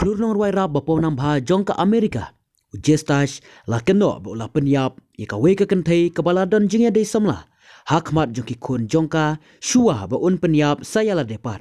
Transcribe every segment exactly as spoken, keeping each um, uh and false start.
Khlur nongrwai rap ba pawnam bha jong ka America, u Jestash, la kynnoh ba u la pynïap ïa kawei ka kynthei kaba la don jingïadei samla ha khmat jong ki khun jong ka shuwa ba un pynïap sa ïa lade pat.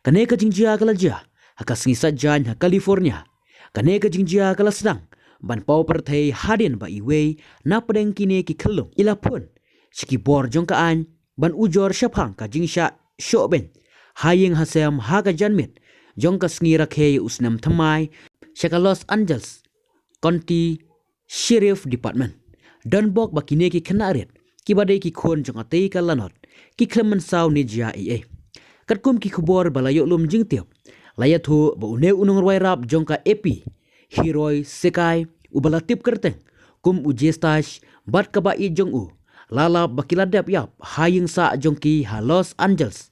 Kane ka jingjia ka la jia ha ka sngi Saitjaiñ ha California. Kane ka jingjia ka la sdang ban paw pyrthei hadien ba iwei na pdeng kine ki khyllung i la phone sha ki bor jong ka aiñ ban ujor shaphang ka jingshah shoh beiñ ha ïing ha sem ha ka janmiet jong ka sngi rakhe ïa u snem thymmai sha ka Los Angeles County Sheriff Department. Don bok ba kine ki khynnah rit kiba dei ki khun jong katei ka lanot ki khlem mynsaw ne jia ei ei. Katkum ki khubor ba la ïoh lum jingtip, la ïathuh ba une u nongrwai rap jong ka A P, Hiroi Sekai, uba la tip kyrteng kum u Jestash, bad kaba ïeit jong u, la lap ba ki la dep ïap ha ïing sah jong ki ha Los Angeles,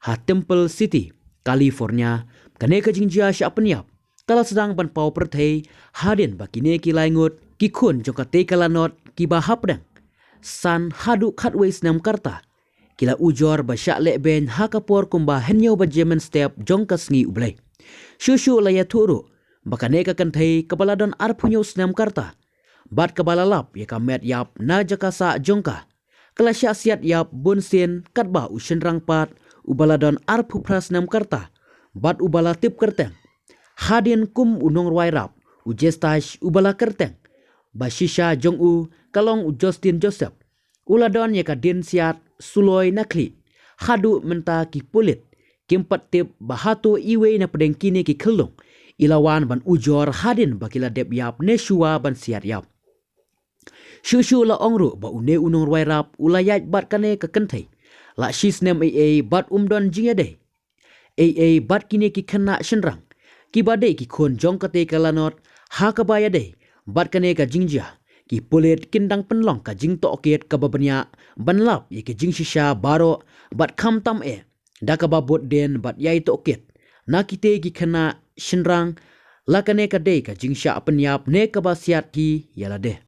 ha Temple City, California. Kane ka jingjia shah pynïap ka la sdang ban paw pyrthei hadien ba kine ki lai ngut ki khun jong katei ka lanot kiba hapdeng san haduh khatwei snem ka rta ki la ujor ba shah leh beiñ ha ka por kumba hynñiew baje mynstep jong ka sngi U Blei. Shuh shuh la ïathuh ruh ba kane ka kynthei kaba la don arphew hynñiew snem ka rta bad kaba la lap ïa ka met ïap na jaka sah jong ka, ka la shah siat ïap bun sien katba u shynrang pat uba la don arphew phra snem ka rta bad uba la tip kyrteng hadien kum u nongrwai rap, u Jestash, uba la kyrteng ba shisha jong u ka long u Justin Joseph, u la don ïa ka dien siat suloi na khlieh. Haduh mynta ki pulit kim pat tip ba hato iwei na pdeng kine ki khyllung i la wan ban ujor hadien ba ki la dep ïap ne shuwa ban siat ïap. Shuh shuh la ong ruh ba une u nongrwai rap u la ïaid bad kane ka kynthei la shi snem ei ei bad um don jingïadei ei ei bad kine ki khynnah shynrang kiba dei ki khun jong katei ka lanot. Ha kaba ïadei bad kane ka jingjia, ki pulit kin dang pynlong ka jingtohkit kaba bniah ban lap ïa ki jingshisha baroh bad khamtam eh da kaba bud dien bad ïai tohkit na kitei ki khynnah shynrang la kane ka dei ka jingshah pynïap ne kaba siat ki ïa lade.